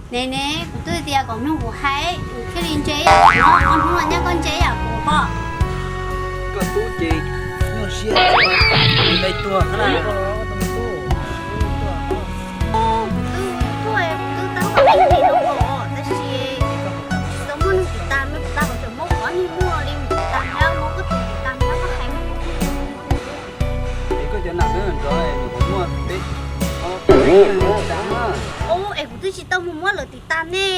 Ne ne, kuv twb tias kom mloog kuv hais, kuv thiaj li ntse ib yam kuv, ob hnub no nyob koj ntse ib yam kuv pob. Koj tub ces nyuaj siab, me tuag na. Kuv twb, kuv twb tab tom ib hnub no, tab sis tsis tau muaj neeg tiv tas, me tiv tas kom tseem muab qhov nig muaj li mus tiv tas thiab, muab koj tus tiv tas thiab koj hais mus. Es koj cov nam nrov nrov es nyuam qhuav muaj peb, ob, tiv tas na. Ub, es kuv twb tsis tau mus muab lawv tiv tas ne.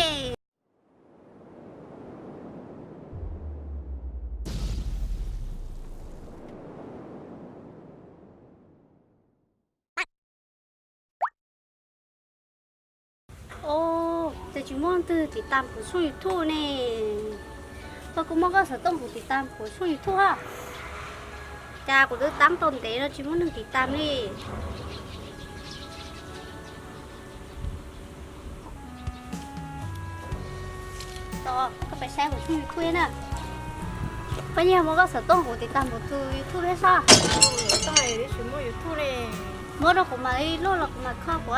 Ub, ces tsis muaj leej twg tiv tas kuv tshooj YouTube ne. Koj kuj muab koj xov tooj kuv tiv tas kuv tshooj YouTube ha. Cas kuv twb tab tom ntev no tsis muaj neeg tiv tas li. Tos, koj pab saib kuv tshooj YouTube na. Koj yeej muab koj xov tooj kuv tiv tas kuv tus YouTube thiab sas. Xov tooj tsis muaj YouTube li. Muab rau kuv mam li luaj los kuv mam kho kuv.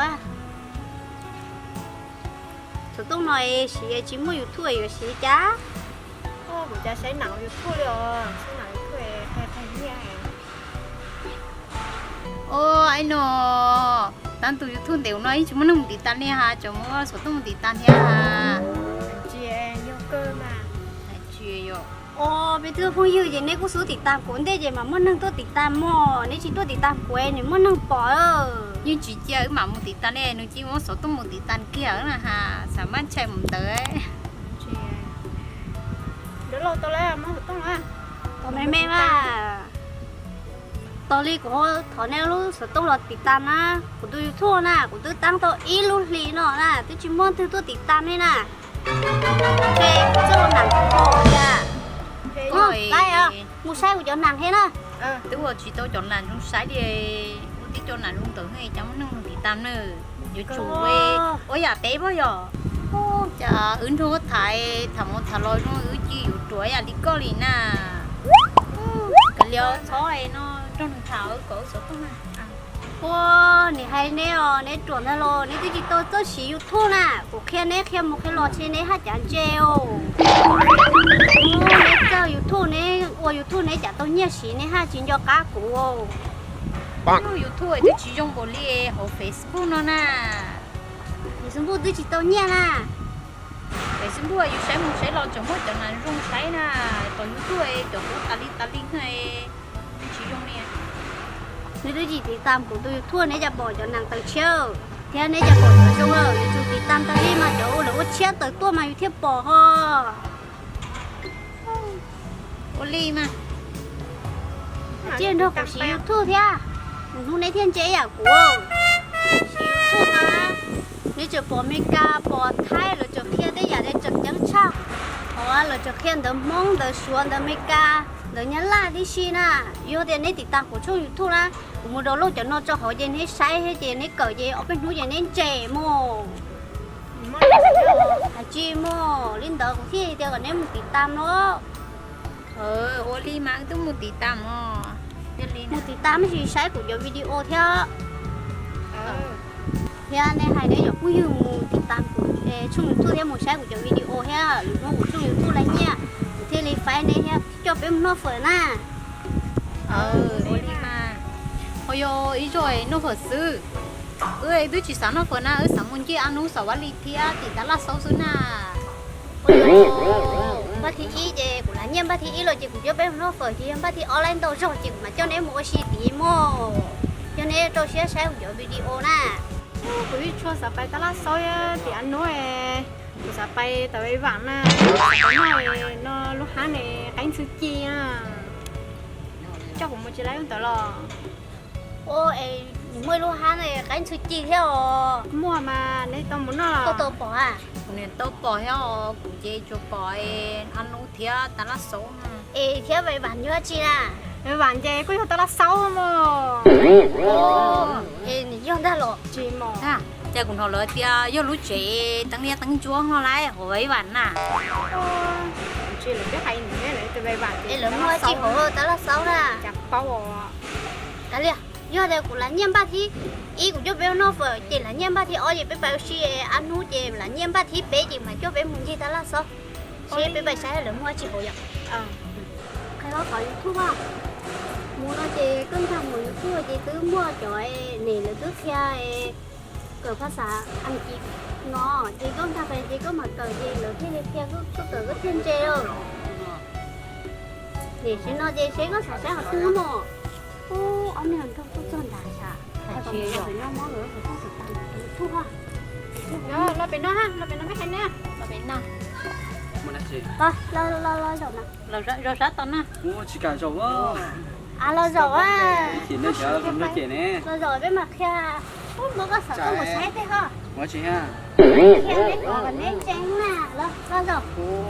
Xov tooj no es siv tsis muaj YouTube yuav siv cas? Kuv cas saib nam YouTube li os, saib nam YouTube qhia qhia nyiaj. Ub, aib no, tab tus YouTube ntev no yeej tsis muaj neeg mus tiv tas li ha, tseem muab xov tooj mus tiv tas thiab ha. Tsis yog kawg mas. Tsis yog. Os, peb twb phooj ywg ces neb kuj xub tiv tas kuv ntej ces mam muaj neeg tuaj tiv tas mog, neb tsis tuaj tiv tas kuv nws muaj neeg pom. Yeej tsis cia wb mam mus tiv tas ne, nws cia muab xov tooj mus tiv tas kiag na ha, xav maj tshais mus ntawd. Ntawd los tau lawm, muab xov tooj los. Tos me me mas. Tos li kuv thov neb lub xov tooj los tiv tas na, kuv tus YouTube na, kuv twb tab tom ib lub hlis no na, twb tsis muaj twg tuaj tiv tas ne na. Ces kuv txoj lus nam kuv tias, mus saib kuv cov nam thiab na. Twb ua tsis tau cov nam zoo saib li, ua tib co nam zoo ntawd cas muaj neeg mus tiv tas na. Yuav tsum ua yam peb pob yom. Cas wb nrog koj tham, tham mus tham los zoo wb cia yuav ruam yam li koj li na. Kav liam, txhob no nrog nws tham kom wb xov tooj na. Ua, nws hais neb os, neb ruam ntag los neb twb tsis tau txawj siv YouTube na. Kuv qhia neb qhia mus qhia los ces neb haj cav ntse os. Neb txawj YouTube, neb ua YouTube neb cav tau nyiaj siv neb haj tsis nco qab kuv. YouTube twb tsis zoo npaum li hauv Facebook no na. Facebook twb tsis tau nyiaj na. Facebook yus saib mus saib los tseem muaj cov nas zoo saib na, tom YouTube cov kuv tas li tas li na, tsis zoo li. Neb twb tsis tiv tas kuv tus YouTube neb cas pom cov nas taws tshiab thiab neb cas pom cov zoo lawm, yuav tsum tiv tas tas li mas cov ua lawv ua tshiab taws tuaj mas yus thiaj pom ho. Ua li mas. Cia nrog kuv siv YouTube thiab, hnub neb thiaj ntse ib yam kuv. Siv YouTube mas neb tseem pom Meskas pom Thaib lawv tseem qhia tej yam li tseem ceeb tshaj, lawv tseem qhia ntawv Hmoob ntawv Suav ntawv Meskas ntawv Nyab Laj tib si na. Yog tias neb tiv tas kuv tshooj YouTube na, kuv mus download cov no tso hauv ces neb saib thiab ces neb kawm ces ob peb hnub ces neb ntse mus. Hais tsis mus li ntawd kuv thiaj tias kom neb mus tiv tas no. Ua li mas wb twb mus tiv tas os. Mus tiv tas mas tsis saib kuv cov video thiab. Thiab neb hais neb cov phooj ywg mus tiv tas kuv tshooj YouTube thiab mus saib kuv cov video thiab, lwm hnub kuv tshooj YouTube laj nyiaj kuv thiaj li faib neb thiab coj peb mus noj fawm na. Ua li mas. Ho yog ib zaug noj fawm xwb. Wb twb tsis xav noj fawm na, wb xav mus nce Ab Nub xav Vaj Lis thiab tim Tav Laj Xaub xwb na. Npaj thib ib ces kuv lav nyiaj npaj thib ib los ces kuv coj peb mus noj fawm, ces yog npaj thib ob laib ntau zog ces kuv mam coj neb mus ua si tid mog. Yog neb rau siab saib kuv cov video na. Kuv yeej tshua xav pais Tav Laj Xaub thiab tim Ab Nub, kuv xav pais tau Vaj Vam na, no lub hab ne Qaib Ntxhw Ci na. Coj kuv mus tsis laib lub ntawd los? Ua, es nws muaj ib lub hab ne Qaib Ntxhw Ci thiab os. Muaj mas neb tau mus noj los? Koj tau pom a? Kuv niam tau pom thiab os, kuv ces tsuas pom Ab Nub thiab Tav Laj Xaub. Es thiab Vaj Vam yog dab tsi na? Vaj Vam ces kuj yog Tav Laj Xaub mog. Es nws yog ntag los? Tsis mog. Cas kuv hnov lawv tias yog lub tsev teeb liab teeb ntsuab no lawm hauv Vaj Vam na. Tsis, lawv twb hais nws, lawv tias Vaj Vam ces lawv muaj tsis hauv Tav Laj Xaub na. Cas paub os. Kav liam, yog tias kuv lav nyiaj npaj thib ib kuv coj peb mus noj fawm ces lav nyiaj npaj thib ob ces peb pais ua si Ab Nub ces lav Npaj thib peb ces mam coj peb mus ncig tab laj xwb, seb peb pais saib lawv muaj tsis hauv yom. Qhia koj qhov YouTube, mus no ces koj nkag mus YouTube ces twb muaj cov, nim lawv twb qhia kawm phas xas Askiv no, ces koj nkag pais ces koj mam kawm ces lawv thiaj li qhia koj kawm koj thiaj ntse lawm. Nim sim no ces seb koj xav saib qhov twg no. Ub, ob niag nraug tuaj txog nrad sas. Hais kom mus los pem no muab lawv tus koj tus tas tus thuj ha. Los pem no ha, los pem no me hais ne, los pem no. Los zaum na. Los zaum sab tod na. Ub, tsis kam zaum. A, los zaum a. Ib chim nej cov tus cem ne. Los zaum peb mam qhia. Ub, muab koj xov tooj mus saib tej ho. Ua tsis ha. Qhia neb kom neb ntseeg na. Los zaum.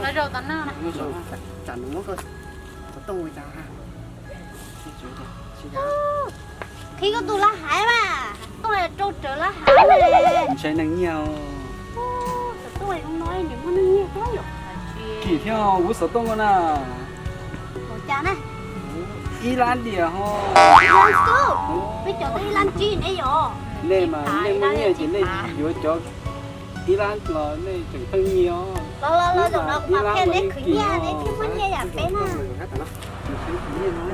Los zaum tod na. Tsam nws muab koj xov tooj ua cas ha. Qhib koj tus laj hav mas, tuaj rau rawv laj hav. Ntshai neeg nyiag. Xov tooj zoo no nim muaj neeg nyiag thiab yom. Kim thiab, kuv xov tooj koj na. Ua cas na? Ib lab diam ho. Ib lab xwb. Peb cov twb ib lab tsib ne yom. Nej mas nej muaj nyiaj ces nej yuav cov ib lab los nej tseem pheej nyiag os. Los los los, zaum no kuv mam qhia neb khwv nyiaj, neb thiaj muaj nyiaj yam peb na.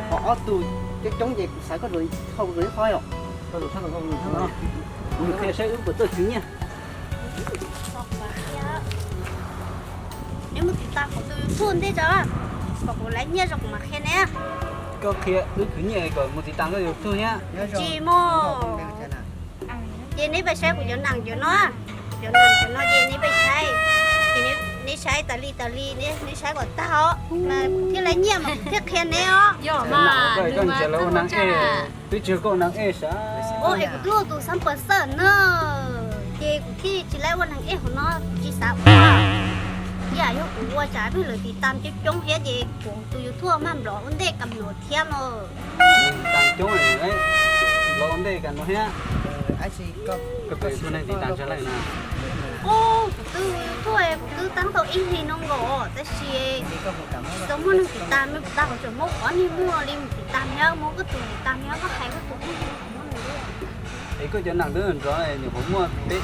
Qhov ob tug coob coob ces kuv xav koj rau ib qho, rau ib qho yom. Kuv qhia saib wb puas txawj khwv nyiaj. Neb mus tiv tas kuv tus YouTube ntej tso, kom kuv laiv nyiaj tso kuv mam qhia neb. Koj qhia wb khwv nyiaj kom mus tiv tas koj YouTube thiab. Tsis mus. Ces neb pais saib kuv cov neem cov no, cov neem cov no ces neb pais saib, ces neb saib tas li tas li, neb saib kom tag os mas kuv thiaj laiv nyiaj mas kuv thiaj qhia neb os. Koj ntsia lawv ua neeg ej, twb tsis yog koj ua neeg ej sav. Ua es kuv twb ua tus xab pas xawj na, ces kuv thiaj tsis laib ua neeg ej hauv no, tsis xav ua. Yam yog kuv ua tsam pheej lawv tiv tas coob coob thiab ces kuv tus YouTube maj nplov ua ntej kam nua thiab no. Tiv tas coob, nplov ua ntej kam nua thiab. Koj tus YouTube neeg tiv tas tsawg leej na? Ub, kuv tus YouTube kuv twb tab tom ib hlis no nkaus tab sis tsis tau muaj neeg tiv tas, kuv tab tom tseem muab ob niag muaj li mus tiv tas thiab, muab koj tus tiv tas thiab, koj hais koj tus muaj li mus muab nws. Es koj cov neem twb nrov nyuam qhuav muaj peb,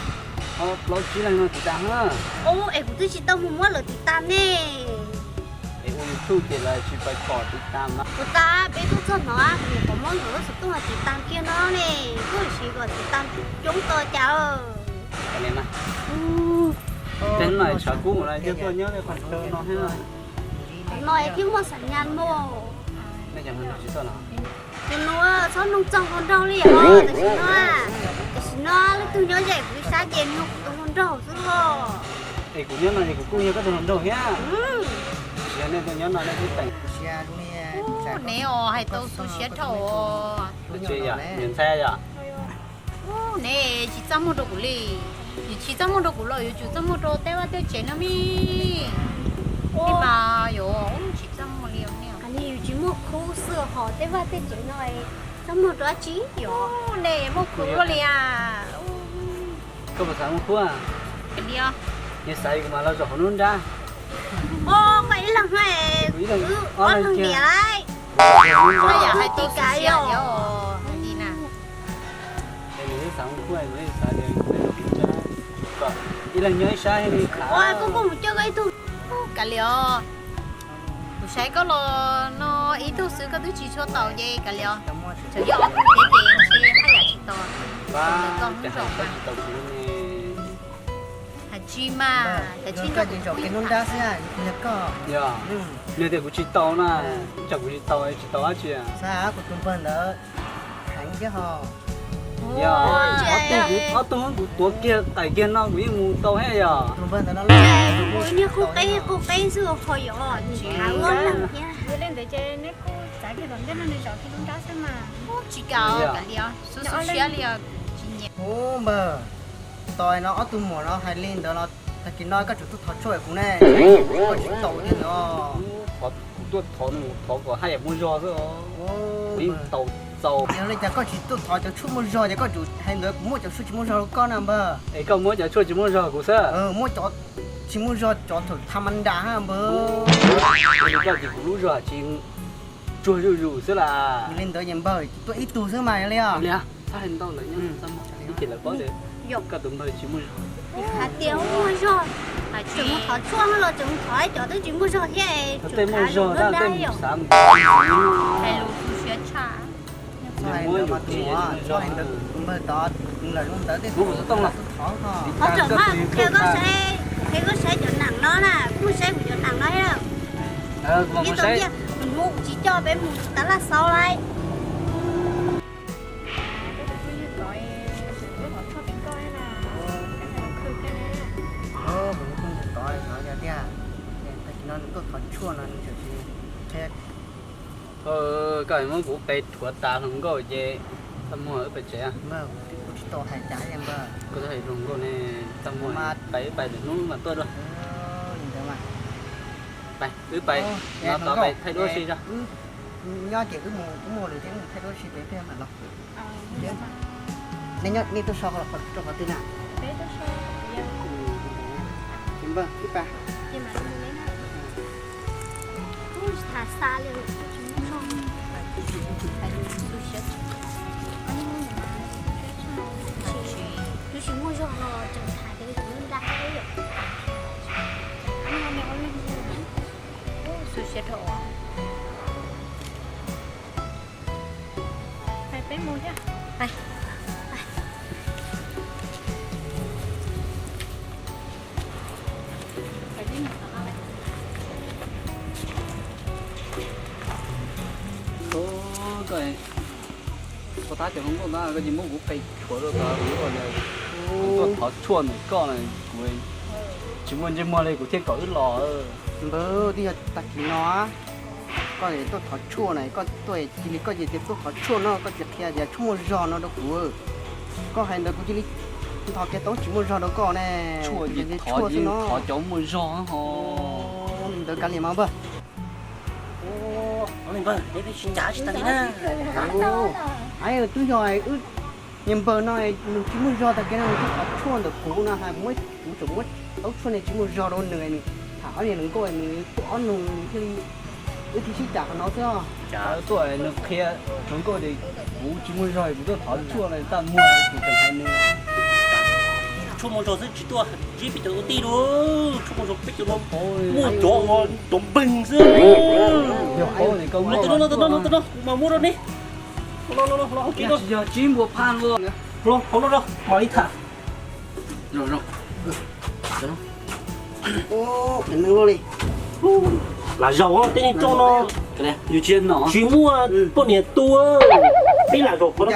ob plaub tsib leeg no tiv tas na. Ub, es kuv twb tsis tau mus muab lawv tiv tas ne. Es ua YouTube ces lawv tsis pais pom tiv tas mas. Kuv tab peb tuaj txog no, kuv nyuam qhuav muab nkawd lub xov tooj tiv tas kiag no ne, kuj siv kom tiv tas coob to cas. Tej no tshav kub mus lawm, coj tuaj nyob qhov chaw no thiab. Qhov no thiaj muaj xam nyas mus. Tus no txhob nug txog hluas nraug li os, tam sim no, tam sim no leej twg nyob ze kuv ib sab ces nug kuv tus hluas nraug xwb os. Es kuv nyob no es kuv kuj yog koj tus hluas nraug thiab. Tsis yog nej tuaj nyob no nej twb teem. Neb os hais tau xu siab dhau os. Tsis yog, nyias ntxhais yom. Neb tsis txaj muag rau kuv li. Yus tsis txaj muag rau kuv los yuav tsum txaj muag rau tej vaj tej tsev no mi. Tej mas yus tsis txaj muag li. Yus tsis muaj khub xwb hos tej vaj tej tsev no txaj muag rau dab tsi yom? Nej muaj khub luaj li a. Koj puas xav muaj khub? Yog xav kuv mam los zaum hauv lub nrab. Koj ib leeg, wb ob leeg niam lawm. Koj yam hais tau xu siab li os. Nws xav muaj khub, nws xav tias kom ib leeg nyob ib sab thiaj li khav. Koj kuj mus coj koj ib tug. Kav liam os, kuv saib koj los no ib tug xwb koj twb tsis tshua tau ces kav liam os. Tseem yog ob tug thiab ces ntshe haj yam tsis tau. Koj mus zaum tsis tau kuv ne. Hais tsis mas, hais tsis koj tsis zaum kiag lub nrab xwb, yog koj. Yog, nws tias kuv tsis tau na, tsam kuv tsis tau, tsis tau dab tsi. Xav kuv tus npawg ntawd heev thiab ho. Yog, ob tug kuv tuav kiag qaim kiag no kuv yeej mus tau thiab yog. Tus npawg ntawd no, kuv niag qub qeb qub qeb xwb ho yog, tsis hais ua leej thiab. Yog li ntawd ces neb kuj xav kiag tom ntej no nws zaum kiag lub nrab xwb mas. Tsis kam, kav liam, xub xub siab li os, tsis nyiam. Ub npawg, tos no ob tug muam no hais li ntawd los tag kis no koj tsum tuaj thov tshuaj kuv ne, koj tsis tau thiab no. Kuv tuaj thov no, kuv thov kom haj yam muaj zog xwb os. Kuv yeej tau txaus. Yog li cas koj tsis tuaj thov cov tshuaj muaj zog ces koj tsum hais ntawd kuv muab cov tshuaj tsis muaj zog rau koj na npawg. Es koj muab cov tshuaj tsis muaj zog rau kuv xwb? Muab cov tsis muaj zog, cov thaum tha ma nra ha npawg. Yog li koj ces kuv lub zog tsis tsuag zuj zus xwb las. Yog li ntawd ces npawg tuaj ib tug xwb mas yog li os. Txhob hais ntau lawm, ib chim lawv paub tias koj tus npawg tsis muaj zog. Hais tias muaj zog Tseem mus thov tshuaj no los tseem mus thov cov twb tsis muaj zog thiab. Tej muaj zog tab tej mus xav mus. Hais lus tu siab tshaj. Txhob hais ntawd mas tus muam, txhob hais ntawd, tus npawg tod, tus npawg ntawd tej tus thov. Qhov tseem mas kuv qhia koj saib, qhia koj saib cov neem no na, kuv mus saib kuv cov neem no thiab. Ib tug nyiaj kuv hnub kuv tsis coj peb mus tab laj xaub lawm. Koj muab kuv qe rhuav tas hluas nkauj ces txaj muag wb pais tsev. Koj twb hais hluas nkauj ne, txaj muag pais wb pais lwm hnub mas tuaj dua. Pais wb pais, no tod pais thaij duab si zog. Nyob ces wb mus, wb mus lwm tiam wb mus thaij duab si pem pem mam los. Nej nyob nej tuaj so rau qhov twg na? Ces npawg ib pab. Twb tsis muaj zog no tseem tham tias lub nra. Xu siab rau. Peb mus thiab. Koj tab cov hluas nkauj ntawd koj cia muab kuv qe rhuav rau tod, kuv tuaj thov tshuaj ntawm koj na, kuv tsis muaj ntsej muag li kuv thiaj kom wb los. Npawg, twb yog tag kis no koj tuaj thov tshuaj na, koj tuaj cia li koj ces tias tuaj thov tshuaj no koj tsis qhia tias tshuaj muaj zog no rau kuv. Koj hais ntawd kuv cia li ntho kiag tau tsis muaj zog rau koj ne. Tshuaj ces thov xwb no, thov cov muaj zog ho. Ntawd kav liam mas npawg. Npawg, peb tsis ncav tsis tag li na. Twb yog wb niag npawg no nws tsis muaj zog tag kiag no nws tuaj thov tshuaj ntawm kuv no hais kuv muab, kuv tseem muab tau tshuaj ne tsis muaj zog rau nws, nws tham ob niag hluas nkauj nws tuaj ob nus thiaj li wb thiaj sib tham qhov no xwb. Cas tuaj nws qhia hluas nkauj tias kuv tsis muaj zog kuv tuaj thov tshuaj no txaj muag kuv tseem hais nws. Tshuaj muaj zog xwb tsis tuaj ntsib peb cov ua tij dua. Tshuaj muaj zog peb cov no muaj cov ua cov npeeg xwb. Yog paub tias koj muaj no, no, no, kuv mas muab rau neb. Yog tsib npua phaj luaj. Hlob, hlob, hlob, mam li tham. Lam zaum tej neeg rooj no, yus tsis no tsis muaj poj niam tu, peb lam zaum qhov no.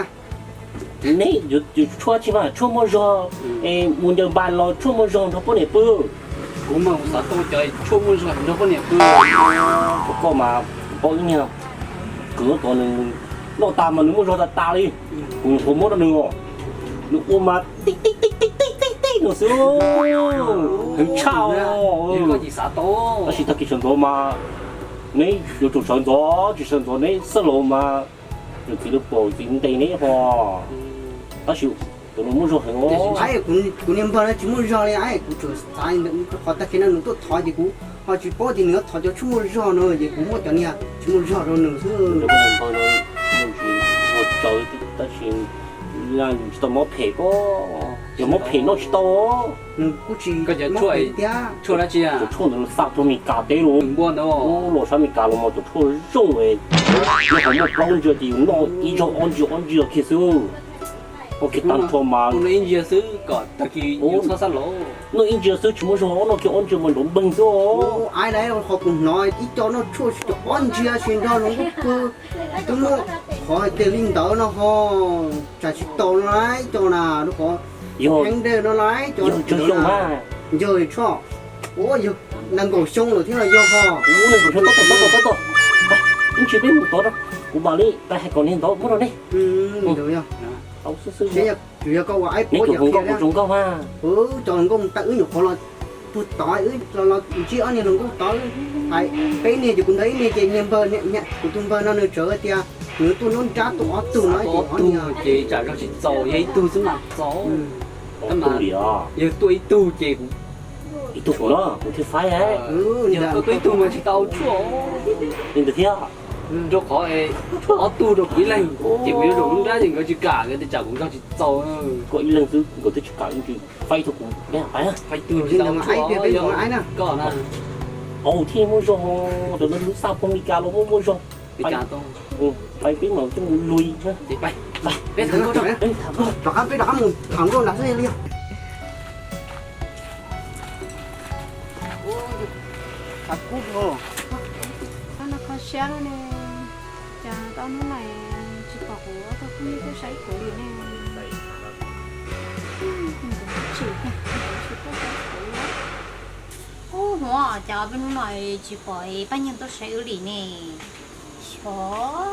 Neb yus tshuaj tsis mas tshuaj muaj zog, es mus ncaws npas los tshuaj muaj zog nrog poj niam pw. Kuv mas kuv xav tau cov tshuaj muaj zog nrog poj niam pw. Koj mas paub ib niag kwv tod nws noj tas mas nws muaj zog tas tas li. Kuv nyuam qhuav muab rau nws os, nws ua mas tib tib tib tib tib tib tib no xwb, heev tshaj os. Tab sis tag kis sawv ntxov mas neb yuav tsum sawv ntxov, tsis sawv ntxov neb xab laus mas yus txiv lub paum txiv ntes neb ho. Tab sis tus no muaj zog heev os. Kuv niag npawg no tsis muaj zog li, kuv tseem xav qhov tag kis no nws tuaj thov ces kuv ho tsis paub tias nws yuav thov cov tshuaj muaj zog no ces kuv muab cov niag tsis muaj zog rau nws xwb. Tab sis tsis tau mob phem ko, yog mob phem noj tsis tau. Nws kuj tsis mob phem tiag. Tshuaj ntawd xa tuaj Mes Kas teb los, los sab Mes Kas los mas cov tshuaj zoo, noj qhov muaj plaub ntsia ces yus noj ib zaug ob ntsia ob ntsia kiag xwb. Noj kiag tag nrho mas noj ib ntsia xwb kom tag kis yus txhob xab laus. Noj ib ntsia xwb tsis muaj zog, noj kiag ob ntsia mas nrov npeeg xwb. Aib, qhov kuv hnov ib co noj tshuaj tsis tau ob ntsia tsis nrog hluas nkauj pw, twb muaj qhov hais tias li ntawd no ho, tsam tsis tau no lawm ib co na, rau qhov heev dej no lawm ib co. Yog tshuaj, ua yog nees nkaum xyoo lawm thiab los yog ho. Ib ntsis peb mus tod, kuv mam li pab hais kom niag ntawd muab rau nej. Tau xwb xwb. Tsuas yog koj ua aib puab ces qhia thiab. Cov hluas nkauj mus tag wb nyuam qhuav los puag tod, wb los ntsib ob niag hluas nkauj tod, hais peb niag ces kuv ntawd ib niag ces niag npawg, kuv tus npawg no nws txawm tias nws tuaj nruab nrab tuaj ob tug no ces ob tug ces tsam zog tsis txaus, yog ib tug xwb mas txaus. Yog tuaj ib tug ces ib tug kuv no kuv thiaj faib. Yog tuaj ib tug mas tsis tau tshuaj li ntawd thiab. Rau qhov ob tug rau kuv ib leeg, ces kuv yuav zaum lub nrab ces nkawd tsis kam, nkawd tias tsam kuv nrog tsis txaus. Koj ib leeg xwb nkawd twb tsis kam, faib tau kuv, peb pais. Faib tug, koj na. Au, thiaj muaj zog, rau lub xaj phooj Meskas los muaj muaj zog. Pais peb mam coj mus luis. Rov qab, peb rov qab mus tham nkauj nram xwb li. Kho siab ne, cas tau hnub no tsis pom kuv ob tug phooj ywg tuaj saib kuv li ne. Tsis, tsis tuaj saib kuv. Ub, Huab, cas ob peb hnub no tsis pom Paj Nyiag tuaj saib wb li ne? Xyov,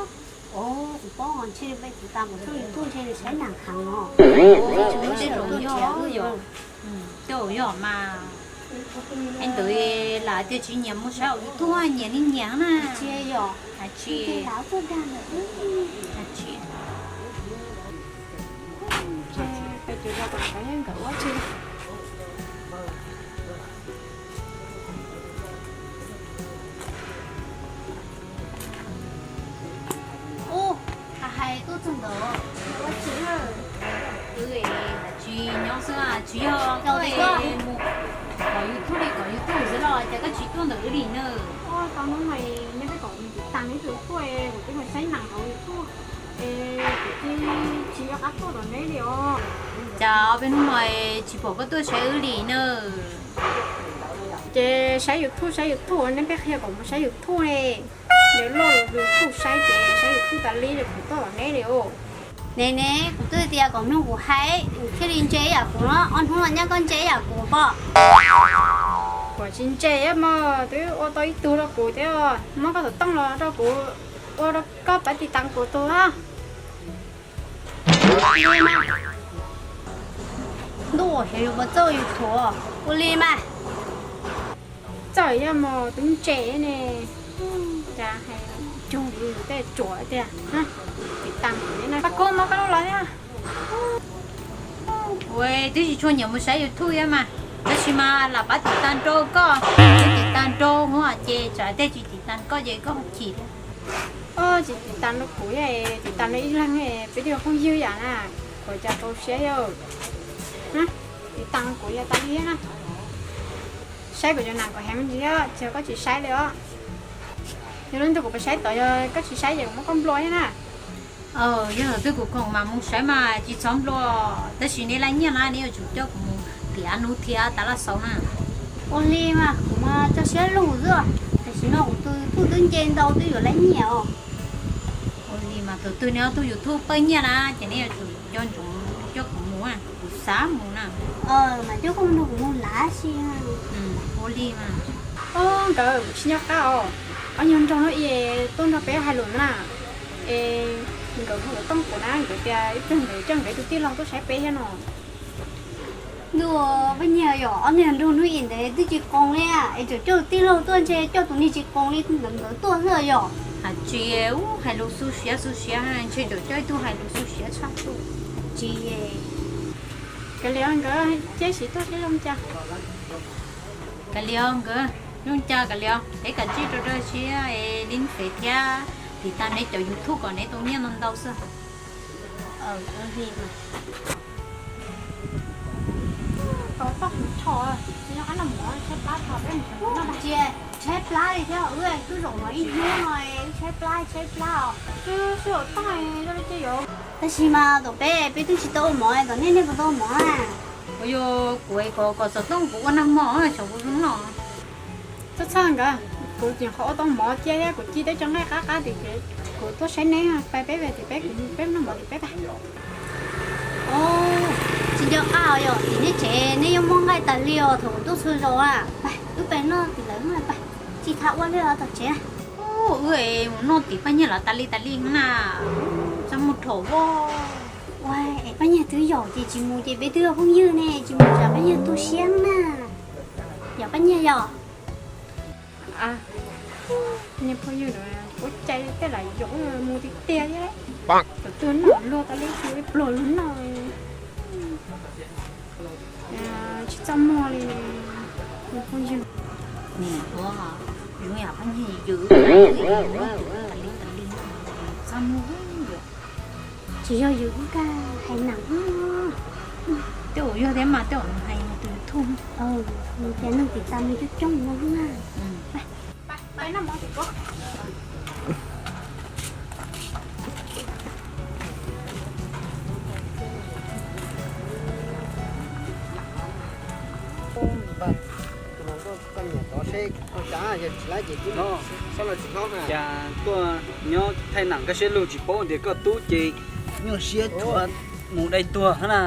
kuv paub ntshe peb tus tas kuv tuaj YouTube ntshe nws saib neeg heev os. Tej zaum yog, tej zaum yog mas. Es ntawd lam tias tsis nyiam mus saib YouTube, nyiam li nyiam na. Tsis yog, tsis, tsis. Ub, hais hais tuaj txog ntawd, ua tsis, wb tsis nyob xwb, tsis yog koj mus kom YouTube li kom YouTube xwb los cas koj tsis tuaj ntawm wb li na? Tau hnub no nej peb kom tus tas neb tus tuaj, kuv twb mus saib neeg hauv YouTube es kuv tsis, tsis nco qab tuaj tom neb li os. Cas ob peb hnub no tsis pom koj tuaj saib wb li na? Ces saib YouTube, saib YouTube, neb pheej qhia kom mus saib YouTube ne. Yog loj YouTube saib ces saib YouTube tas li, kuv tuaj tom neb li os. Ne ne, kuv twb tias kom mloog kuv hais, thiaj li ntse ib yam kuv no, ob hnub no nyab koj ntse ib yam kuv pob. Kuv tsis ntse mog, twb ua tau ib tug rau kuv thiab, muab koj xov tooj los rau kuv, ua rau koj pab tiv tas kuv tus. Ntuj, xyov yus puas txawj YouTube, ua li mas. Txawj yog mus twb ntse ne, cas hais cug li tej tsuam tiag. Tiv tas kuv, pab kub muab koj lub los thiab. Kuv twb tsis tshua nyiam mus saib YouTube thiab mas, tab sis mas lam pab tiv tas rau koj, tiv tas rau Huab ces tsam tej tsis tiv tas koj ces koj chim. Tsis tiv tas rau kuv, tiv tas rau ib leeg, peb twb yog phooj ywg yam na, kuv cas tau siab yog. Tiv tas kuv yog tas li na. Saib kuv cov nas kom heev ntsis thiab, tsis yog koj tsis saib li os. Yog lub ntuj kuv pab saib tod, yog koj tsis saib ces kuv muab koj nplua thiab na. Yog thaum twg kuv khoom mas mus saib mas tsis txhob nplua, tab sis nej laj nyiaj na, nej yuav tsum coj kuv mus tiav nub thiab tas laj xaus na. Ua li mas kuv mas tso siab lug xwb, tam sim no kuv tus YouTube twb nce ntau twb yuav laj nyiaj os. Ua li mas thaum twg nej ob tug YouTube pawg nyiaj na ces nej yuav tsum nco ntsoov coj kuv mus, kuv xav mus na. Mas coj koj mus nrog kuv mus na si. Ua li mas. Nkawd tsis nco qab os, ob nyuag nraug no es tuaj nrog peb hais lus na. Es nkawd hu xov tooj kuv na, nkawd tias ib pliag nkawd coj nkawd ib tug tij laug tuaj saib peb thiab no. Ntuj, pab nyiag yom, ob niag nraug hnub ib ntawd twb tsis qoos li, es tseem coj tij laug tuaj ntshe coj tus niag tsis qoos li ntawd nkawd tuaj xwb yom. Hais tsis, hais lus xu siab xu siab, ntshe tseem coj ib tug hais lus xu siab tshaj tuaj. Tsis, kav liam nkawd, cia siv tuaj seb zoo cas. Kav liam nkawd, zoo cas kav liam, peb kav tsij rau rau siab li fev thiab, tiv tas neb cov YouTube kom neb tau nyiaj ntau ntau xwb. Tshaib plab li thiab, wb twb zaum no ib hnub no wb tshaib plab, tshaib plab os. Tab sis mas tom peb, peb twb tsis tau ua mov, tom nej nej puas tau ua mov na? Ua yog kuv kom kom xov tooj kuv ua nag hmo xyov kuv zoo no. Txhob txhawj nkawd, kuv tseem qhov ua tau mov cia thiab, kuv ci teb cov nqaij qab qab tim kev, kuv tuaj saib neb, pab peb, tim peb, peb noj mov tim peb pab. Tsis nco qab yog tim neb tsev neb yuav muaj nqaij tas li os thaum kuv tuaj txhua zaus a. Pab, wb pab noj tim lawv pab, tsis tas ua li os tom tsev. Wb mus noj tim pab nyiag los tas li tas li na, txaj muag dhau voj. Ua, es pab nyiag twb yaum ces tsis mus ces peb twb yog phooj ywg ne, tsis mus tsam pab nyiag tu siab na. Yog pab nyiag yog. Niag phooj ywg no ua cas tej lam yaum mus tiag tiag thiab. Tus twg noj luag tas li tus pluag luag noj. Tsis txaj muag li. Niag phooj ywg, nim ua zoo yam pab nyiag yws tas li tas li. Tsis yog yus ib kag hais nam. Tej zaum yog thiab mas tej zaum nws hais tus YouTube. Nws tias neeg tiv tas nws coob coob no na. Cas tuaj nyob thaij nam koj siab lug tsis paub tias koj tub ces nyuaj siab tshuav mus dai tuag na.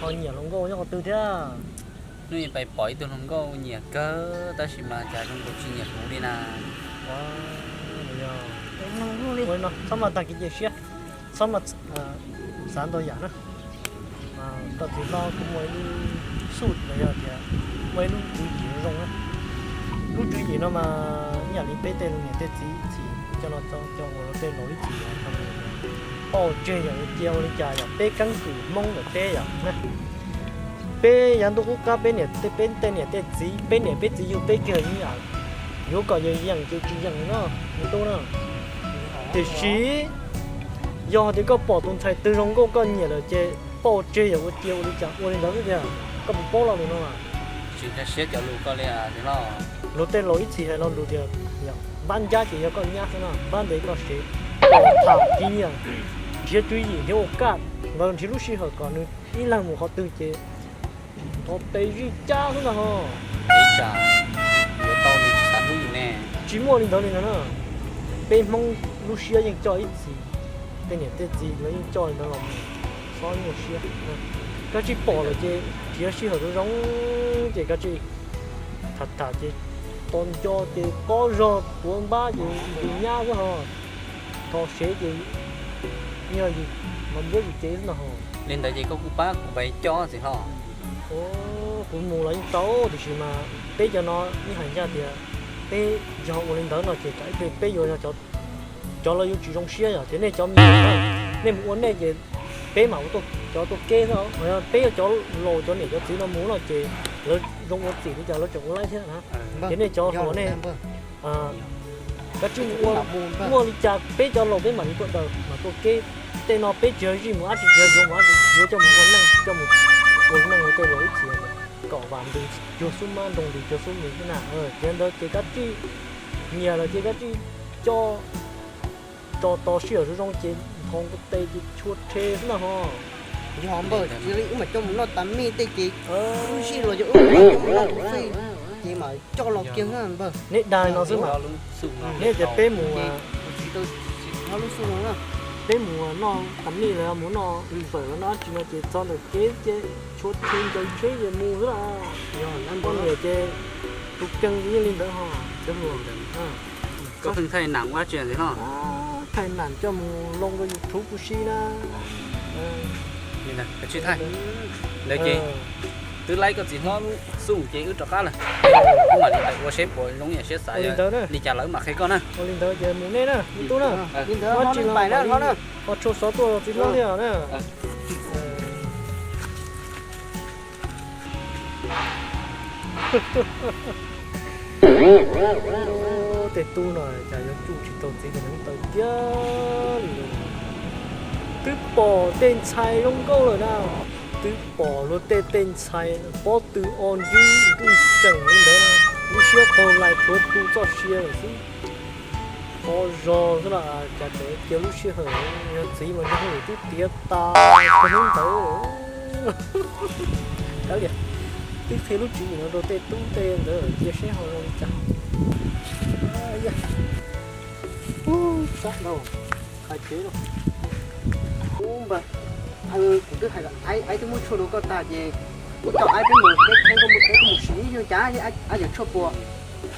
Ho nyiam hluas nkauj nyob qhov twg thiab? Hnub ib pais pom ib tug hluas nkauj nyiam kawg tab sis mas cas zoo nkaus tsis nyiam kuv li na. Txhob mas tag kev cia siab, txhob mas xav ntau yam na. Koj txiv hlob kuj muaj ib lub xub los yog tias muaj ib lub tswv yim zoo na. Lub tswv yim no mas ib yam li peb tej niam tej txiv ib txhis coj los txog coj ua luag tej laus ib txhis pauj tseg yam ua cia ua li cas yog peb keeb kwm Hmoob ntawm peb yom na. Peb yav ntuj qub qab peb niam peb tej niam tej txiv, peb niam peb txiv yug peb kiag ib yam, yuav kom yeej yeej ces tsis yeej li no, me tub na. Tiam sis yog tias koj pom tus ntxhais twg zoo nkauj koj nyiam lawm ces pauj tseg yam ua cia ua li cas ua li ntawd xwb tiag. Koj puas paub lo lus no? Tsis nkag siab cov lus koj li os. Luag tej laus ib txhis hais lo lus tias npab ncab ces yog koj nyab xwb no, npab ntev koj sev. Pom tham ci nyiam, nrhiav tswv yim nrhiav ua kaj, nkawd nrhiav lub sij hawm kom nws ib leeg mus qhov twg ces nthos tes zij cab xwb ntag ho. Ib tsam yuav tau nws tsis xav hlub yus ne. Tsis muaj li ntawd li ntag na. Peb Hmoob lub siab yeej coj ib txhis, tej niam tej txiv lawv yeej coj li ntawd los mus, txhob nyuaj siab. Koj tsis pom lawm ces nrhiav sij hawm zoo zoo ces koj tsis tham tham ces tos nco ces qob zog tuav npab ces tus nyab xwb ho. Tho sev ces yog yus los npuab yus cev xwb ntag ho. Li ntawd ces koj kuj pab kuv pais coj txiv hlob. Kuv mus los yeej tau tiam sis mas peb cov no yeej hais ncaj tias peb yog ua li ntawd no ces tsam ib pliag peb yuav yog cov los yuav tsis zoo siab yom, ces nej cov me nyuam nej mus ua nej ces peb mam ua cov tuaj keb xwb. Peb yog cov laus cov niam cov txiv no mus no ces lawv zoo ua txim li cas lawv tseem ua laib thiab na. Ces nej cov hluas nej kav tsij mus ua, muaj li cas peb cov laus peb mam li tuaj daws mam tuaj keb. Tej no peb tsis yog zij mus dab tsi, tsis yog yuav mus dab tsi, yuav coj mus ua neej, coj mus ua neej ua tej laus ib txhis kom vam ntws cuag xub mab nroo ntws cuag xub mis xwb na. Ces ntawd ces kav tsij nyiam lawm ces kav tsij coj tso tos sij hawm zoo zoo ces nthos nkaus tes ces tshua rhe xwb na ho. Yog npawg, cia li wb mam coj mus noj tas mij tej ces wb zij los yog wb mam coj mus noj tus fij ces mam coj los kiag npawg. Neb dag no xwb mas. Neb tias peb mus, peb mus noj tas mij los mus noj fawm los noj dab tsi no ces txog ntawm kev ces tshua rhe ncaws tsheb ces mus xwb las. Yog poj niam ces tus kheej yeej li ntawd ho cov hluas. Koj pheej thaij nam ua dab tsi ntxiv hlo? Thaij nam coj mus loo rau YouTube kuj si na. Li ntawd, koj tsis thaij. Ntawd ces twb laib koj txiv hlob lub xub ces wb rov qab lawm. Wb mam li ua seb puas zoo yam siab xav, li cas los wb mam qhia koj na. Ua li ntawd ces mus nej na, me tub na. Muab tsis los ho tshua xov tuaj txiv hlob thiab na. Tej tub no cas yuav tsuj tsis tau txiv tus neev taw tiag li. Twb pom tej ntxhais zoo nkauj lawm na, twb pom luag tej tej ntxhais pob tw o ntswb ntuj tseem li ntawd, lub siab qaug lais plhuav tu txoj sia lawm xwb. Qhov zog xwb los cas tseem cia lub sij hawm yog txiv mas nws hauj lwm twb tiav tas hnub ntawd. Kav liam, twb qhia lub tswv yim no rau tej tub tej ntawd cia seb ho zoo li cas. Ub, sab ntau, hais tsev lauj. Ub npawg, kuv twb hais los aib twb muab tshuaj rau koj tag ces kuv coj aib peb mus teb kheeb koj mus teb koj mus sim ib yog cas aib yam tshuaj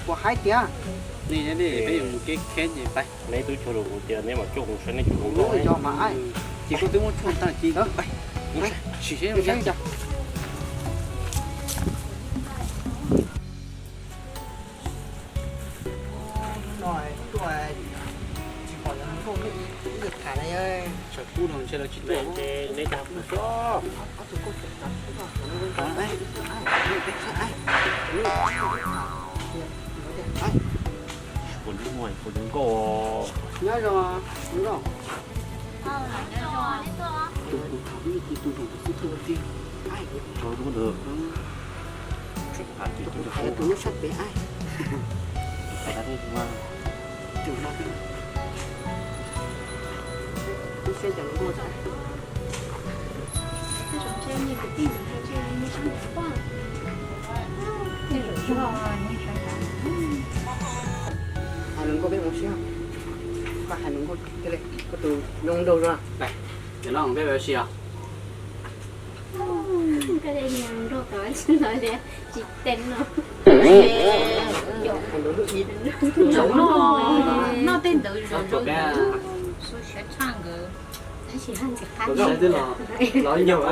puas haib tiag. Nej peb yuav mus keb kheeb ces pais. Neb twb tshuaj rau kuv tias neb mam coj kuv saib neb tshuaj rau kuv. Yog mas aib, ces koj twb muab tshuaj tag ces pais sim seb zoo li cas. Hnub no tuaj tsis pom cov hluas nkauj, ib tug tham na, tsam kub no ntshe lawv tsis tuaj. Ob tug nkauj tseem tham xwb no. Kuv nyob zoo, nkauj. Tus tus thaum ub tus tus tus xib hwb tiag. Tus tus tus tus nyob sab pem. Tus no, tus xib hwb cov nkauj. Hais lus nkauj peb mus seb. Koj hais lus nkauj tiag li, koj tus zoo nraug zoo. Cov no peb mus ua si os. Koj niag nraug tod tsis tau tias tsis teeb no. Noj tej ntawd zoo zoo, siab tshaj nkawd. Tab sis haj ntxim qab. Los nyob.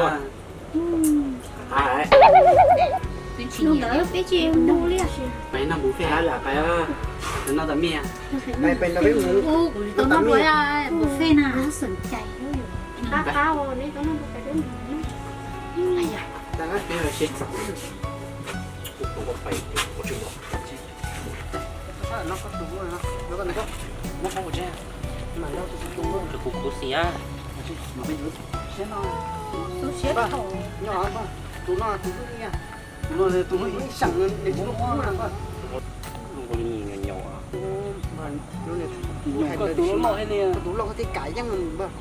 Twb tsis nyiam peb tsis mus li. Pais noj npus fej lam pais, noj tas miaj. Pais pais nrog peb mus. Kuv tsis tau noj dua npus fej na. Qab qab os, neb tau noj dua pais peb mus. Tag peb mus si. Kuv kuv xim a. Tus siab thaum. Tus no tus hlub ib xeem, tus hlub ib xeem no. Tus loj thiaj kam yeej npawg.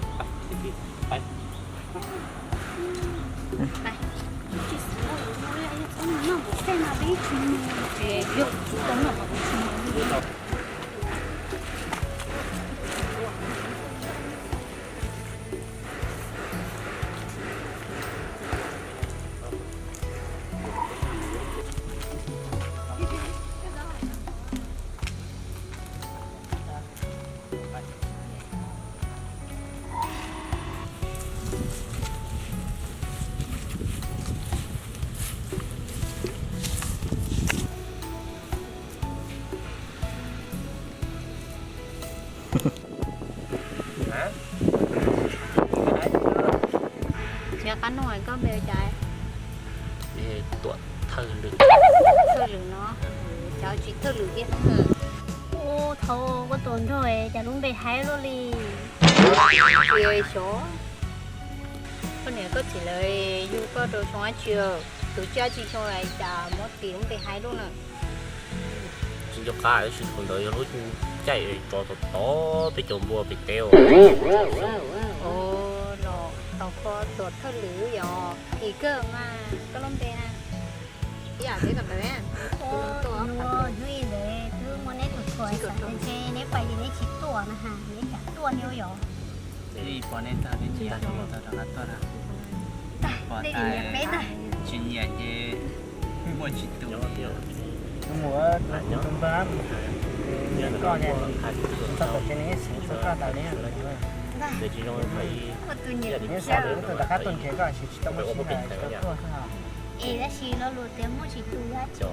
Tsis qab nug koj npe ua cas? Tuam Thawj Lwm. Thawj Lwm no, cov tsis thawj lwm thiab. Ua thaum koj tuaj nrog cas lub npe haib luaj li. Xyov koj niam koj txiv lawv yug koj rau xyoo dab tsi, tus tsiaj tsis xyoo lawm cas muab tis lub npe haib luaj na. Tsis nco qab tab sis thaum ntawd yog lub caij tso tod tod peb cov npua pem teb. Los tau koj Tuam Thawj Lwm yog kim kawg mas koj lub npe na. Ib yam peb kom ntawd. Hnub ib ntawd twb muaj neb tus thuam xav tias ntshe neb pais ces neb tsis tuaj na ha, neb cas tuaj thiab yom. Pom neb tag neb tsis tuaj na. Pom tas tsis nyiam ces muaj tsis tus. Mus tus npawg, koj tsis tau tom tsev nws ib xeem txog koj tas li. Nws xav lwm tus rov qab tuaj nrhiav koj tsis tau muaj sij hawm tsis tau tuaj xwb. Es tab sis lo lus tias muaj tsis tus dab tsi.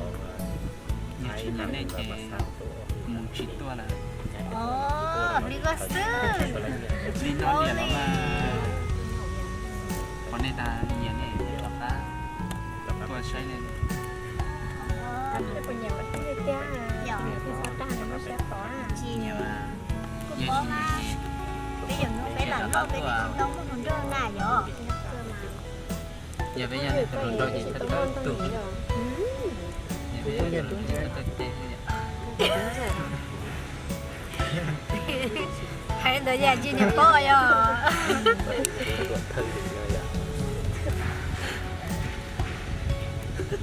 Nws tsis nyiam nej ces mus tsis tuaj lawm. Li koj xwb. Li no niam los mas. Pom nej tas nyiam nej rov qab tuaj saib nej. Nyiam mas, yog tsis nyiam, peb yog hnub peb lam noj peb tsis tau muaj hluas nraug na yom. Yog peb yog nej tus hluas nraug ces thawj thawj tuaj. Yog peb yog tus hluas nraug ces thawj thawj tuaj. Hais ntawd yam tsis niam paub yog.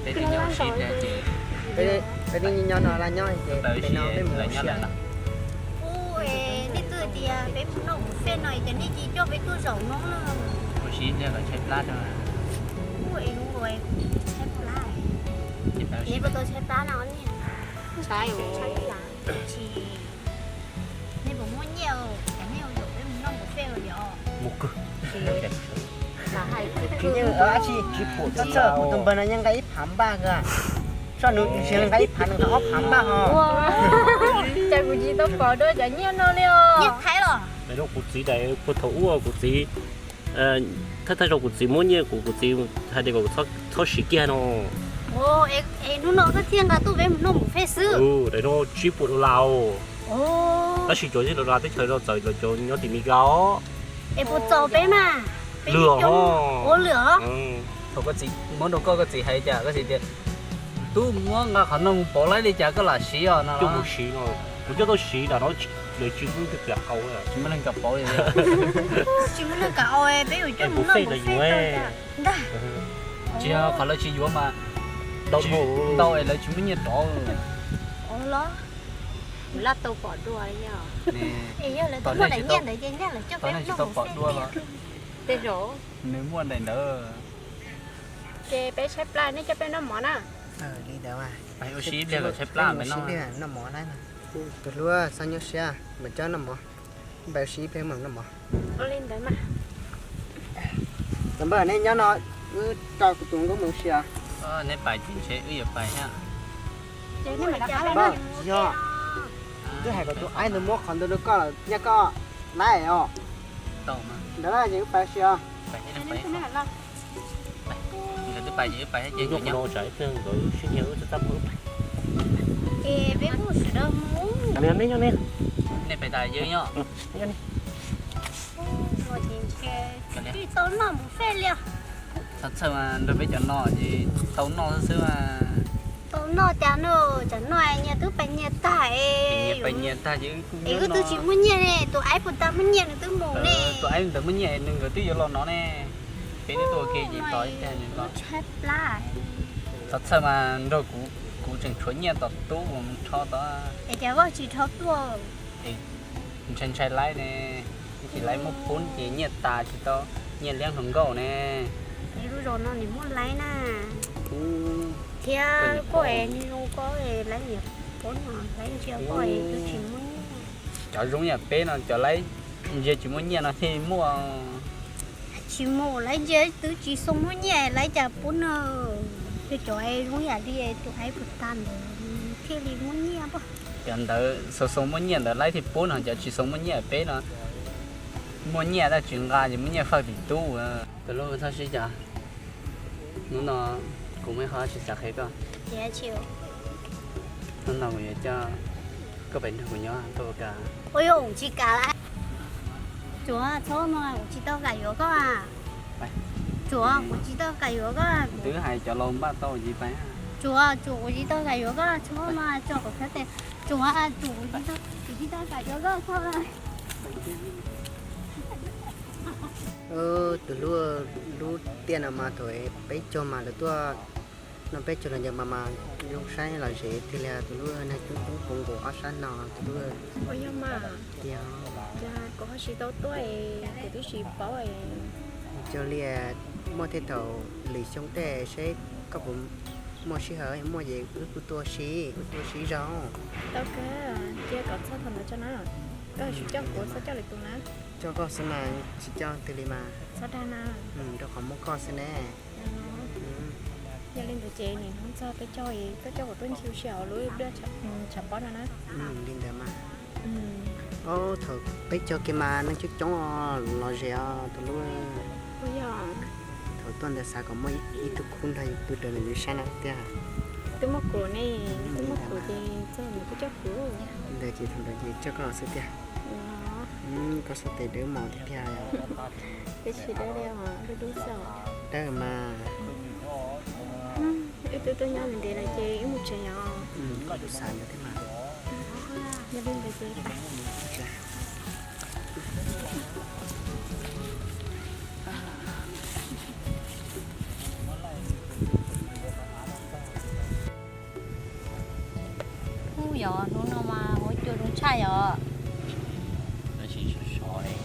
Peb twb nyob ua si thiab ces, peb twb nyob no laj nyob ces peb no peb mus ua si. Ub, nej twb tias peb mus noj mus fej no es cas nej cia coj peb tuaj zaum no na. Ua si thiab kom tshaib plab rau. Ub, es ua tshaib plab. Neb puas tau tshaib plab no niam? Tshaib. Tsis, nej puas muaj nyiaj, nej ua zaum peb mus noj mus fej yom? Mus kawg. Tsis pum txhawj, kuv tus npawg no yeej nqa ib phav npaj kawg. Soj nws tsis nqa ib phav, nws nqa ob phav npaj ho. Cas kuv tsis tau pom dua cov nyiaj no li os. Nyiaj Thaib los? Kuv txiv daim puag thaum ub kuv txiv, thawj thawj zaug kuv txiv muab nyiaj kuv, kuv txiv hais tias kom txhob siv kiag no. Es hnub no koj thiaj nqa tuaj peb mus noj mus fej xwb. Daim no tsib puas dollar os. Tab sis cov zej dollar teb chaws no txawm lawv cov nyob tim Meskas os. Es puas txaus peb mas? Lwm os. Ua lwm os. Thaum koj txiv muab rau koj, koj txiv hais cas koj txiv tias, tub muab nqa qhov no mus pauv laib li cas koj lam siv os no. Coj mus siv no, kuv coj tau siv lam no, lawv tsis muaj neeg kam pauv li. Tsis muaj neeg kam au, peb yuav coj mus noj mus fej tau ntag. Tsis yog qhov lawv tsis yuav mas, ntau es lawv tsis muaj nyiaj rov. Los, laj tau pom dua li os. Es yog lawv tau muaj daim nyiaj ntawd ces nyaj lawv coj peb noj mus fej. Tej zaum nws muaj daim ntawd. Ces peb tshaib plab nej coj peb noj mov na. Li ntawd mas, peb ua si ib pliag tshaib plab peb noj mov na. Tus hluas, txhob nyuaj siab, mam coj noj mov. Peb ua si ib pliag mam noj mov. Ua li ntawd mas. Tus npawg, neb nyob no, wb tso kuv tus nkauj mus ua si os. Neb pais ces ntshe wb yuav pais thiab. Npawg, yog twb hais kom tus aib ntawd muab qhov ntawd rau koj los nyaj koj laib os. Ntawd ces wb pais ua si os. Nkawd twb pais ces wb pais thiab ces nkawd nyob. Nkawd sib nyiam wb txaj muag wb pais. Es peb kuj sawv daws mus. Nej pais tas yawg nyob. Twb tau noj mus fej li. Txhob txhawj mas, nrog peb cov no ces tau noj xwb mas. Tau noj cas no, cov no nyias twb pais nyias tag. Nyias pais nyias tag ces es wb twb tsis muaj nyiaj ne, tus aib puas tag muaj nyiaj nws twb mus ne. Tus aib ntawd muaj nyiaj nws nkawd twb yuav los no ne. Peb twb tuaj ua ke ces tos ib pliag nws los. Tshaib plab. Txhob txhawj mas, nrog kuv, kuv tseem tshuav nyiaj tom tub uas mus rho tod. Es cas koj tsis rho tuaj? Ntshai ntshai laib ne, ib chim laib muab pub ces nyiaj tas tsis tau nyiaj liab hluas nkauj ne. Es lub zos no nws muaj laib na. Thiab koj es zoo koj laib niam pub no, laib ntsia koj es twb tsis muaj nyiaj. Cov zoo yam peb no cov laib ntsia tsis muaj nyiaj no thiaj muaj. Tsis mus, laib ntsia twb tsis xoo muaj nyiaj laib cas pub no. Yog cov zoo yam li tus aib puas tag ntawd thiaj li muaj nyiaj pob. Cov ntawd xoo xoo muaj nyiaj ntawd laib thiaj pub no, cov tsis xoo muaj nyiaj peb no muaj nyiaj tab tsis nqa ces muaj nyiaj faj tim tub. Tus hluas, txhob sib cav. Hnub no kuv muaj ib qho tsis xav qhia koj. Hnub no kuv yuav coj koj pais nrog kuv nyob, koj puas kam? Ua yog kuv tsis kam lawm. Tsuav txhob no, kuv tsis tau kam yuav koj. Tsuav kuv tsis tau kam yuav koj. Twb hais cov laus npaj tau ces pais. Tsuav, tsuav kuv tsis tau kam yuav koj, txhob no tso kuv xav tes. Tsuav, tsuav kuv tsis tau kam yuav koj txhob. Tus hluas, lub tiaj no mas thaum peb caug mas lawv tuaj noj peb caug los ncaws mas mas zoo saib los zem tiag li tus hluas, neeg coob coob puv nkaus ob sab no tus hluas. Ua yog mas, tiag, kuv ho tsis tau tuaj, kuv twb tsis paub. Cog liam, muaj tej thaum lwm xyoo tej seb koj puas muaj sij hawm, muaj ces wb kuj tuaj si, wb tuaj si zog. Tau kawg, cia kom txog thaum ntawd tso na. Koj tsis coj kuv, txhob coj lwm tus na. Coj koj xwb mas, tsis coj twg li mas. Txhob dag na. Rau qhov muaj koj xwb ne. Yog li ntawd ces nim no txog peb caug, koj coj kuv tuaj ncig ua si hauv lub dej tshav pob no na. Li ntawd mas. Thaum peb caug kiag mas neeg coob coob los zem os tus hluas. Thaum tuaj ntawd xav kom muaj ib tug khub nrog yus pw raws nws lub sab no tiag. Twb muaj kuv ne, twb muaj kuv ces txog ntawd twb coj kuv. Ntawd ces thaum ntawd ces coj koj los xwb tiag. Koj xav tes dawb mos tiag tiag. Twb tsis dawb li os, dub dub xwb. Dawb mas. Wb twb tuaj nyob ntev lawm ces wb mus tsev os. Koj twb xav ntawd thiab mas. Yog li ntawd ces pais. Ub, yog hnub no mas huab cua zoo tshaj yom. Tab sis sov sov li,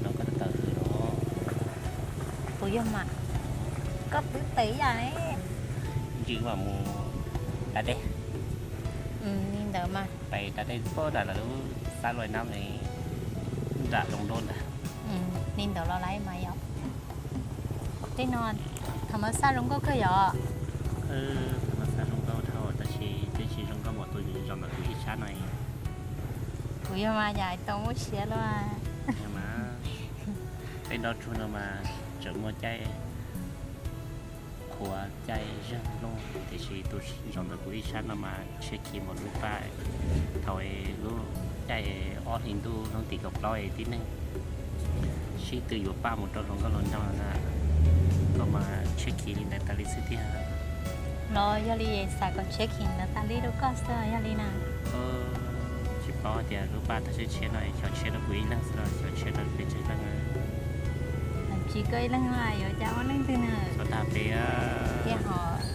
no koj twb tawm hws los. Kuv yog mas, koj twb tawm ib yam li. Ntsws mam mus da dej. Li ntawd mas. Pais da dej puag nram lawv lub xab luaj nab li, nram zoov nrau ntag. Li ntawd los lawm mas yom. Tej no tham mas xaj zoo nkauj kawg yom. Tham mas xaj zoo nkauj dhau tab sis twb tsis zoo nkauj npaum tus zos ntawm kuv ib sab no. Kuv yog mas yam tau muab siav los. Peb nrog tsuag no mas tseem muaj caij. Puas caij zeeg luaj, tiam sis tus zaum ntawd kuv ib sab no mas tshiab khiv npaum lub paj. Thaum lub caij ob hlis ntuj hnub tim kaum plaub es tib neeg sib tw yuav paj mus rau hluas nkauj hluas nraug na, koj mas tshiab khiv li ntawd tas li xwb tiag. Los yog li xav kom tshiab khiv ntawd tas li rau koj xwb yog li na. Tsis paub tias lub paj tag tshiab tshiab no xyov tshiab rau kuv ib leeg xwb los xyov tshiab rau peb tsawg leej. Tsis koj ib leeg yuav cas ob leeg twg na. Xyov tag peb. Tiag hos,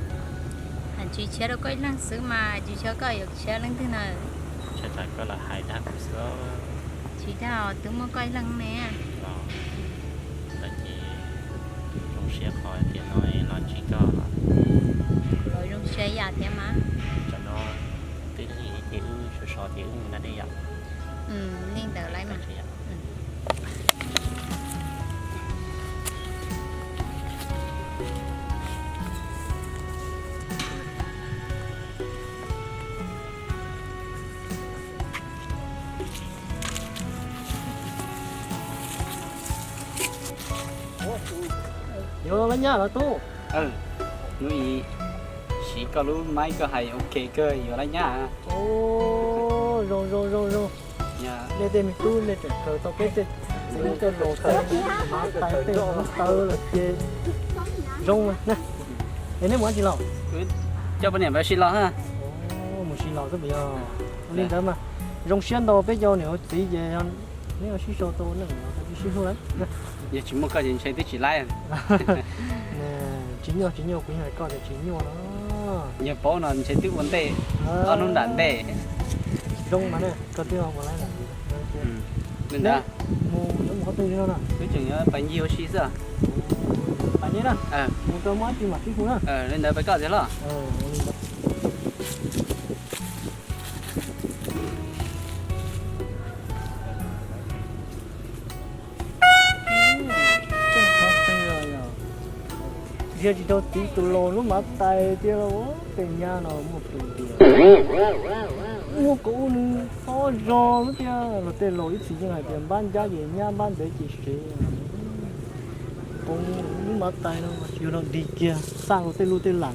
tsis tshiab rau koj ib leeg xwb mas tsis tshiab koj yuav tshiab leej twg na. Tshiab tas koj los hais dag kuv xwb. Tsis dag, twb muaj koj ib leeg ne. Los, ntawd ces zoo siab qhov tiam no los ntsib koj. Los zoo siab yam thiab mas. Tsam no twb lig ces wb sov sov ces wb mus da dej yom. Li ntawd lawm mas. Yuav lab nyab los tub? Hnub i siv koj lub maib koj hais ok kawg yuav lab nyab. Zoo zoo zoo zoo. Nej tej me tub nej tseem khaws tau peb tej txiv tej laus tej mav tais tej hmoov taw lawm ces zoo na. Es neb mus dab tsi los? Coj poj niam peb sib los. Mus sib los xwb puas yog? Li ntawd mas zoo siab ntau peb cov niam ua txiv ces neb sib sau tau neej sib hlub lawm. Yog tsis muaj koj ces ntshe twb tsis laib. Tsis nyuaj tsis nyuaj, kuv yog koj ces tsis nyuaj no. Yog paub no ntshe twb ua ntej, ob hnub nram ntej. Zoo mas ne, koj twb ua laib lawm. Li ntawd mus yuav mus qhov twg no na? Twb tseem yuav pais ncig ua si xwb. Pais ncig na. Mus rau muaj dab tsi mam sib hu na. Li ntawd pais koj tiag los? Ntsia tsis tau txiv tus laus lub mav tais tiag los tej nyab no muaj tus tias muaj kaum ua nws txhob zog lub tiag los tej laus ib txhis yeej hais tias npab ncab ces nyab, npab ntev ces sev. Lub mav tais no tsis yog no dig kiag xaj rau tej lub tej lam.